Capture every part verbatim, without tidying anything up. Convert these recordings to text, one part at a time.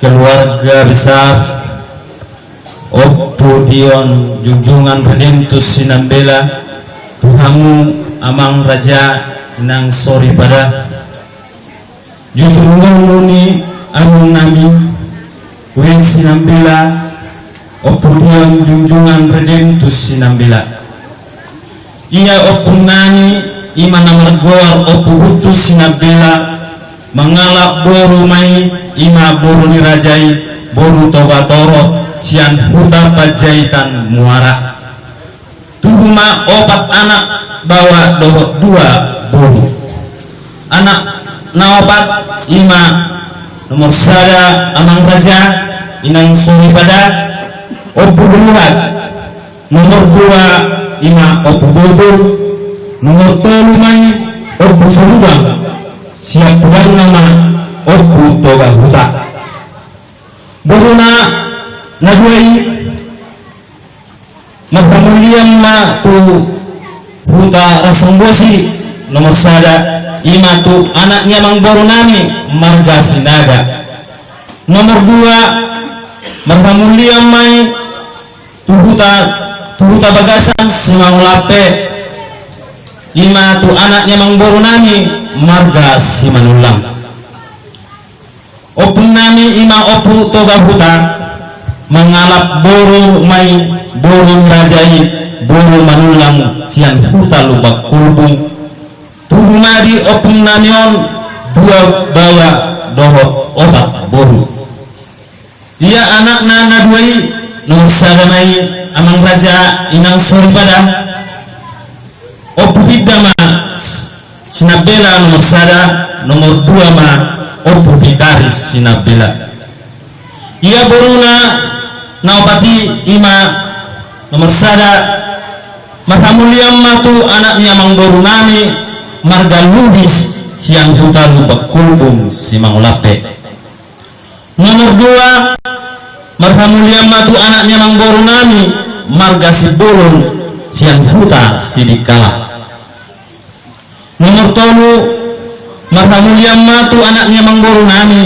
Keluarga besar Ompu Dion Junjungan Redemptus Sinambela, tu hamu amang raja inang soripada. Jujur ngolu ni amang nami, W Sinambela, Ompu Dion Junjungan Redemptus Sinambela. Ia ompu nami, ima na margoar Ompu Buntu Sinambela, mangalap boru ma i, ima boru ni raja i, boru Toga Toro, sian huta Panjaitan Muara. Tubu ma opat anak, baoa dohot dua boru. Anak na opat ima, nomor sada amang raja, inang soripada, Ompu Beluhat. Nomor dua ima Ompu Botul. Nomor tolu ma i Ompu Solubang. Sian pudangna ma Ompu Toga Huta. Boruna na dua i marhamulian ma tu huta Rasumbosi, nomor sada, ima tu anak ni amang boru nami marga Sinaga. Nomor dua, marhamulian ma i tu huta, tu huta bagasan Simangulampe, ima tu anak ni amang boru nami marga Simanullang. Ompu nami ima Ompu Toga Huta, mangalap boru ma i, boru ni raja i, boru Manullang sian huta Lumban Kulbung. Tubu ma di ompu nami on dua baoa dohot opat boru. Ia anakna na dua i, nomor sada ma i amang raja inang soripada, Ompu Pinda ma Sinambela nomor sada, nomor dua ma Ompu Pikaris Sinambela. Ia boruna na opat i ima nomor sada, marhamulian ma tu anak ni amang boru nami marga Lubis sian huta Lumban Kulbung Simangulampe. Nomor dua, marhamulian ma tu anak ni amang boru nami marga Sibolon sian huta Sidikalang. Nomor tolu, marhamulian ma tu anak ni amang boru nami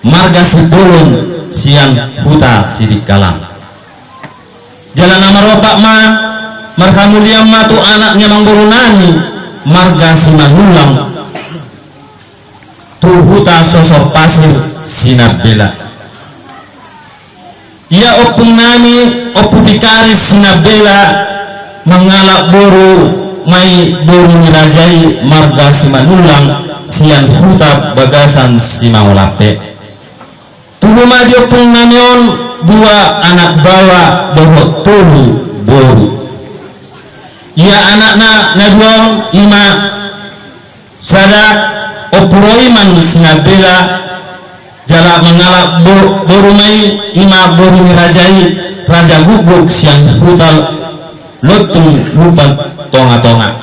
marga Sibolon sian huta Sidikalang. Jala nomor opat ma, marhamulian ma tu anak ni amang boru nami marga Simanullang tu huta Sosor Pasir Sinambela. Ia ompu nami Ompu Pikaris Sinambela mangalap boru ma i, boru ni raja i marga Simanullang sian huta bagasan Simangulampe. Tubu ma di ompu nami on dua anak baoa dohot tolu boru. Ia anakna na dua on ima sada Ompu Roiman Sinambela, jala mangalap bo-, boru ma i ima boru ni raja i Raja Gukguk sian huta Lontung Lumban Tongatonga.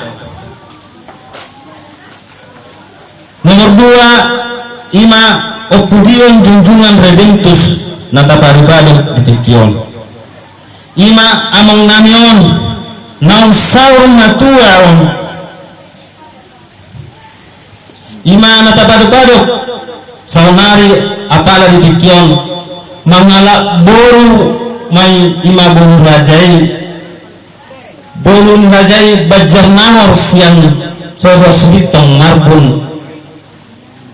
Nomor dua ima Ompu Dion Junjungan Redemptus na tapadopadop di tingki on. Ima amang nami on naung saur matua on. Ima na tapadopadop saonari apala di tingki on, mangalap boru ma i ima boru raja i, boru ni raja i Banjar Nahor sian Sosor Silitong Marbun.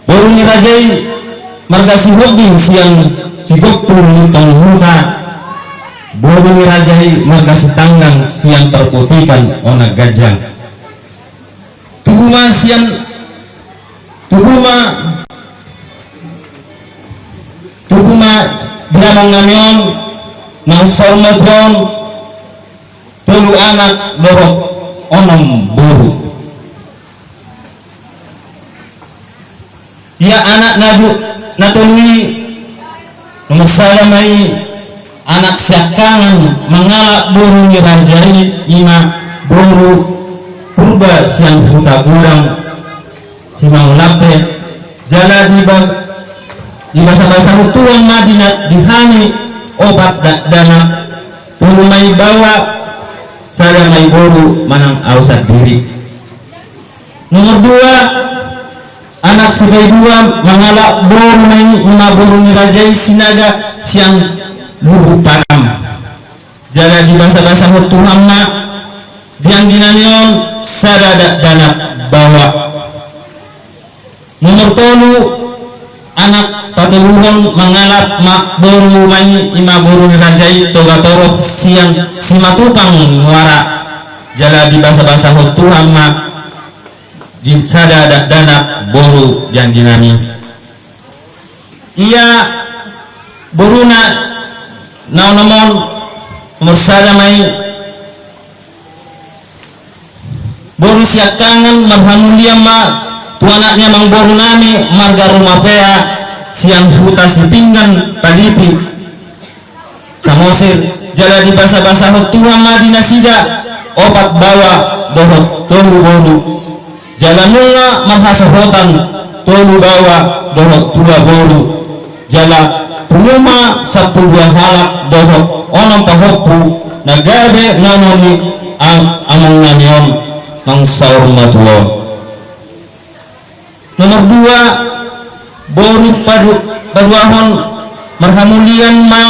Boru ni raja i marga Sihombing sian Sigompul Lintong Huta. Boru ni raja i marga Sitanggang sian Parputikan Onan Ganjang. Tubu ma sian, tubu ma, tubu ma di amang nami on naung saur matua on tolu anak dohot onom boru. Ia anak na du-, na tolu i nomor sada ma i anak siangkangan mangalap boru ni raja i ima boru Purba sian Huta Godang Simangulampe, jala di ba-, di basa-basa runtutan ma di na-, di hami opat da-, dakdanak, tolu ma i baoa, sada ma i boru manang au sandiri. Nomor dua, Sipaidua mangalap boru ma i, ima boru ni raja i Sinaga sian Lubuk Pakam. Jala dibasabasahon Tuhan ma di anggi nami on sada dakdanak baoa. Nomor tolu, anak patoluhon mangalap ma boru ma i, ima boru ni raja i Togatorop sian Simatupang Muara. Jala dibasabasahon Tuhan ma di sada dakdanak boru di anggi nami. Ia boruna na onom on, nomor sada ma i, boru Siangkangan, marhamulian ma tu anak ni amangboru nami marga Rumapea sian huta Sipinggan Palipi, Samosir. Jala dibasabasahon Tuhan ma di nasida opat baoa dohot tolu boru. Jala nunga marhasohotan tolu baoa dohot dua boru. Jala pungu ma sampulu dua halak dohot onom pahompu na gabe nono ni am-, among nami on naung saur matua on. Nomor dua, boru padu-, paduahon, marhamulian ma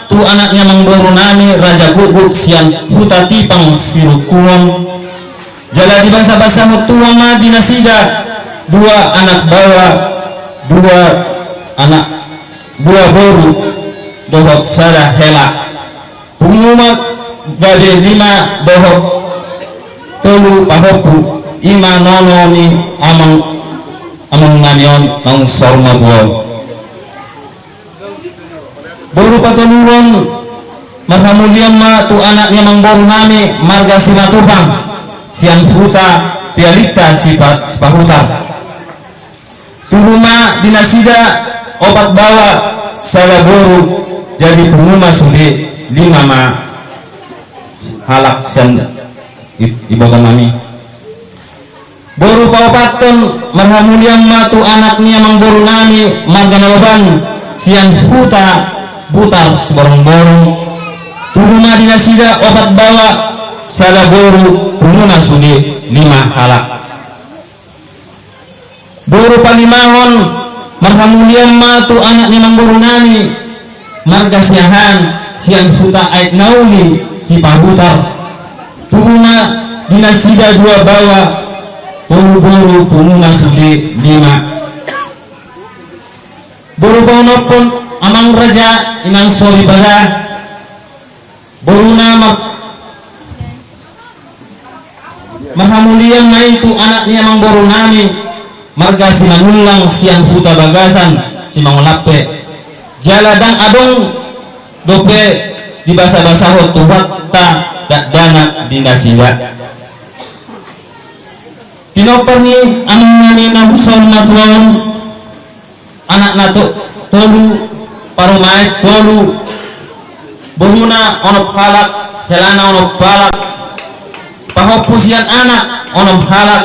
tu anak ni amangboru nami Raja Gukguk sian huta Tipang Sirungkuon. Jala dibasabasahon Tuhan ma di nasida dua anak baoa, dua anak, dua boru dohot sada hela. Pungu ma gabe lima dohot tolu pahompu, ima nono ni amang, amang nami on naung saur matua on. Boru patoluhon, marhamulian ma tu anak ni amangboru nami marga Simatupang sian huta Pialikta Sipa-, Sipahutar. Tubu ma di nasida opat baoa sada boru, jadi pungu ma sude lima ma halak sian i-, iboto nami. Boru paopathon, marhamulian ma tu anak ni amangboru nami marga Nababan sian huta Butar Siborongborong. Tubu ma di nasida opat baoa sada boru, pungu ma sude lima halak. Boru palimahon, marhamulian ma tu anak ni amangboru nami marga Siahaan sian huta Aek Nauli Sipahutar. Tubu ma di nasida dua baoa tolu boru, pungu ma sude lima. Boru paonomhon, amang raja inang soripada, boruna mar-, marhamulian ma i tu anak ni amangboru nami marga Simanullang sian huta Bagasan Simangolappe. Jala ndang adong dope dibasabasahon Tuhanta dakdanak di nasida. Pinompar ni amang nami naung saur matua on, anakna to-, tolu, parumaen tolu, boruna onom halak, helana onom halak, pahompu sian anak onom halak,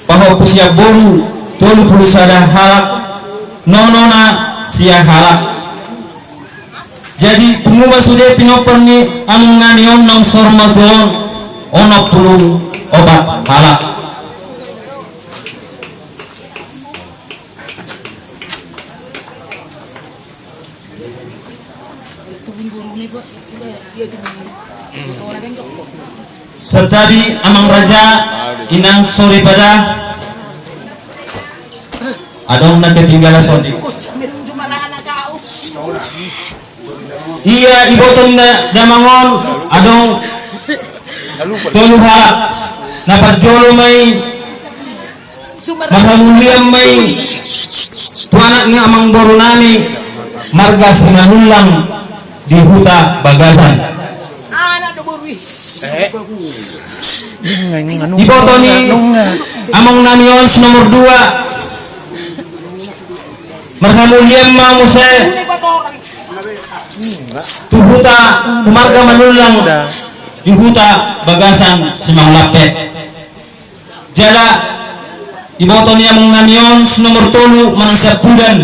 pahompu sian boru tolu pulu sada halak, nonona sia halak. Jadi pungu ma sude pinompar ni amang nami on naung saur matua on, onom pulu opat halak. Santabi amang raja, inang soripada. Adong na ketinggalan songon i. Ia iboto ni damang on adong tolu halak. Na parjolo ma i, marhamulian ma i tu anak ni amangboru nami marga Simanullang di huta Bagasan. Iboto ni amang nami on si nomor dua, marhamulian ma muse tu huta, tu marga Manullang di huta Bagasan Simangolappe. Jala iboto ni amang nami on si nomor tolu, manang siampudan,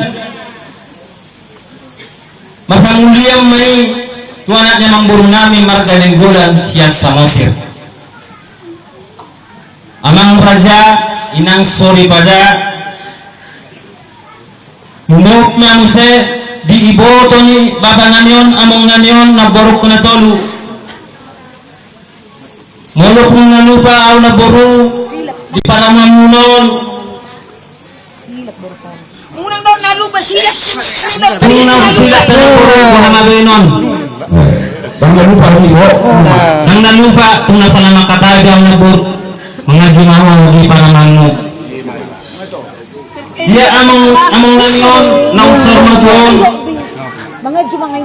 marhamulian ma i tu anak ni amangboru nami marga Nainggolan sian Samosir. Amang raja, inang soripada, Lumok ma muse di iboto ni bapa nami on, among nami on, namborungku na tolu. Molo tung na lupa au namboru di paranganmuna on. Unang do na lupa silap. Tung na silap pe namboru, boha ma baenon. Ndang na lupa di ho. Ndang na lupa, tung na salah mangkatai au namboru. Mangaji ma au di paranganmu. Ia among, among nami on, naung saur matua on.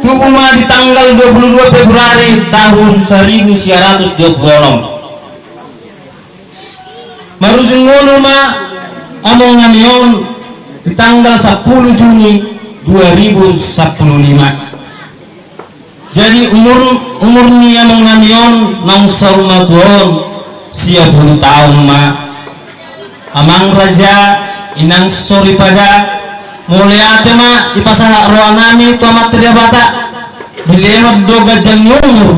Tubu ma di tanggal dua puluh dua Februari tahun seribu sembilan ratus dua puluh enam. Marujung ngolu ma among nami on di tanggal sepuluh Juni dua ribu sepuluh lima. Jadi umur, umur ni among nami on naung saur matua on sia pulu taon ma. Amang raja, inang soripada, mauliate ma dipasahat roha nami tu Amanta Debata, dilehon do ganjang ni umur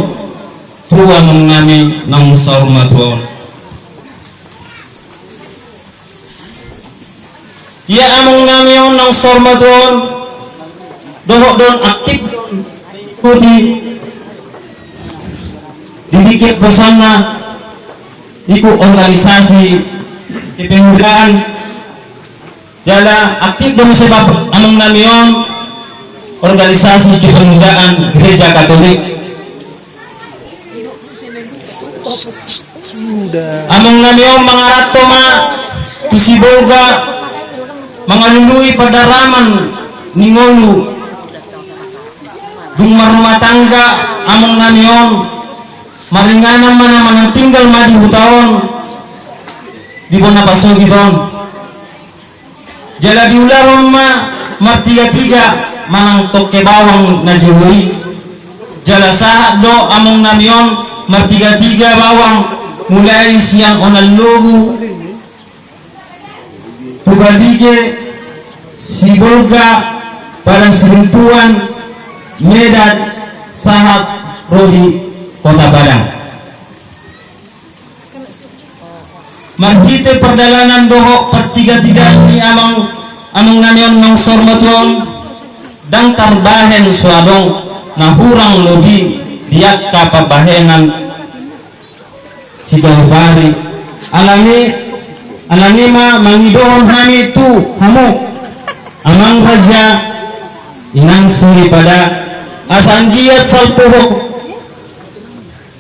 tu among nami naung saur matua on. Ia among nami on naung saur matua on, dohot do on aktif ikuti di tingki hosana ikut organisasi kepemudaan. Jala aktif do muse among nami on organisasi kepemudaan Gereja Katolik. Among nami on mangaranto ma tu Sibolga mangalului pandaraman ni ngolu. Dung marrumah tangga among nami on, maringanan ma na manang tinggal ma di huta on, di bona pasogit on. Jala diulahon ma martigatiga manang tongke bawang na jolo i. Jala sahat do among nami on martigatiga bawang, mulai sian Onan Lobu, Tubalige, Sibolga, Padang Sidempuan, Medan, sahat ro di Kota Padang. Marhite pardalanan dohot partigatigaan ni amang, amang nami on naung saur matua on, ndang tarbahen so adong na hurang lobi di angka pambahenan siganup ari. Alani, alani ma mangidohon hami tu hamu, amang raja, inang soripada, asa anggiat salpu ho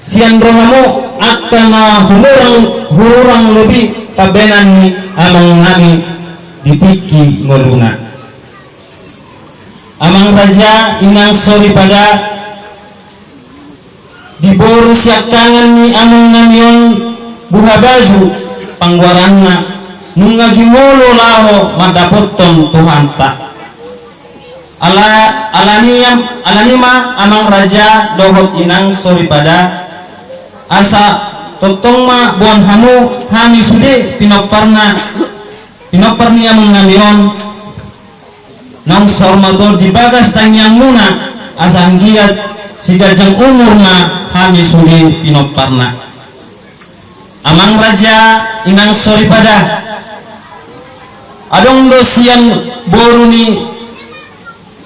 sian rohamu angka na hurang, hurang lobi pambahenan ni amang nami di tingki ngoluna. Amang raja, inang soripada, di boru siangkangan ni amang nami on Buhabaju panggoaranna, nunga jumolo laho mandapothon Tuhanta. Ala, alani, alani ma amang raja dohot inang soripada, asa tongtong ma boan hamu hami sude pinomparna, pinompar ni amang nami on naung saur matua on di bagas tangiangmuna, asa anggiat siganjang umur ma hami sude pinomparna. Amang raja, inang soripada, adong do sian boru ni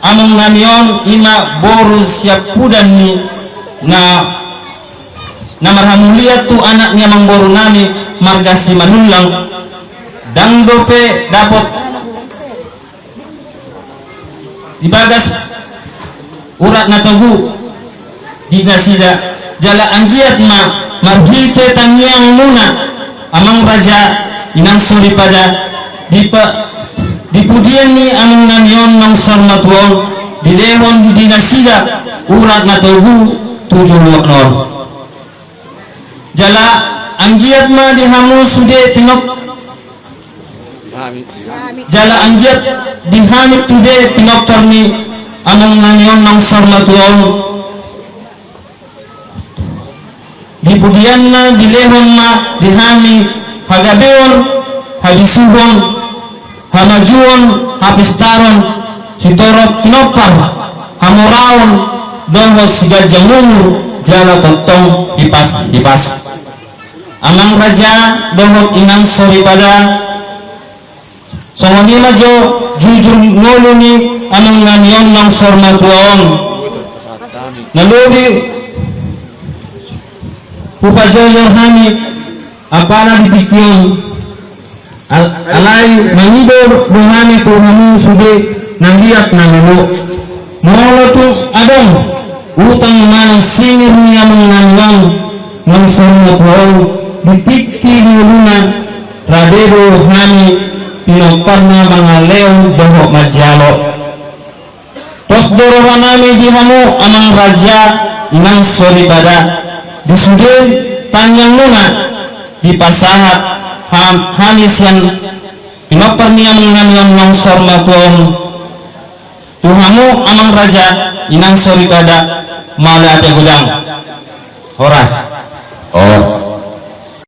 amang nami on, ima boru siampudan ni na, na marhamulian tu anak ni amangboru nami marga Simanullang, ndang dope dapot di bagas urat na togu di nasida, jala anggiat ma marhite tangiangmuna amang raja, inang soripada, di pa, di pudian ni amang nami on naung saur matua on dilehon di nasida urat na togu tu joloan on. Jala anggiat ma di hamu sude pinop, jala anggiat di hami sude pinompar ni amang nami on naung saur matua on, di pudianna dilehon ma di hami hagabeon, habisuhon, hamajuon, hapistaron, sitorop pinompar, hamoraon dohot siganjang umur jala tongtong hipas-hipas. Amang raja dohot inang soripada, songon i ma jo jujur ngolu ni amang nami on naung saur matua on. Na lobi hupajojor hami apala di tingki on. Al-, alai mangido do hami tu hamu sude na liat na lolo. Molo tung adong utang manang singir ni amang nami on naung saur matua on di tingki ni ngoluna, rade do hami pinomparna mangalehon dohot manjalo. Pos do roha nami di hamu amang raja, inang soripada, di sude tangiangmuna dipasahat ham-, hami sian pinompar ni amang nami on naung saur matua on. Tu hamu amang raja, inang soripada, mauliate godang. Horas. Oh,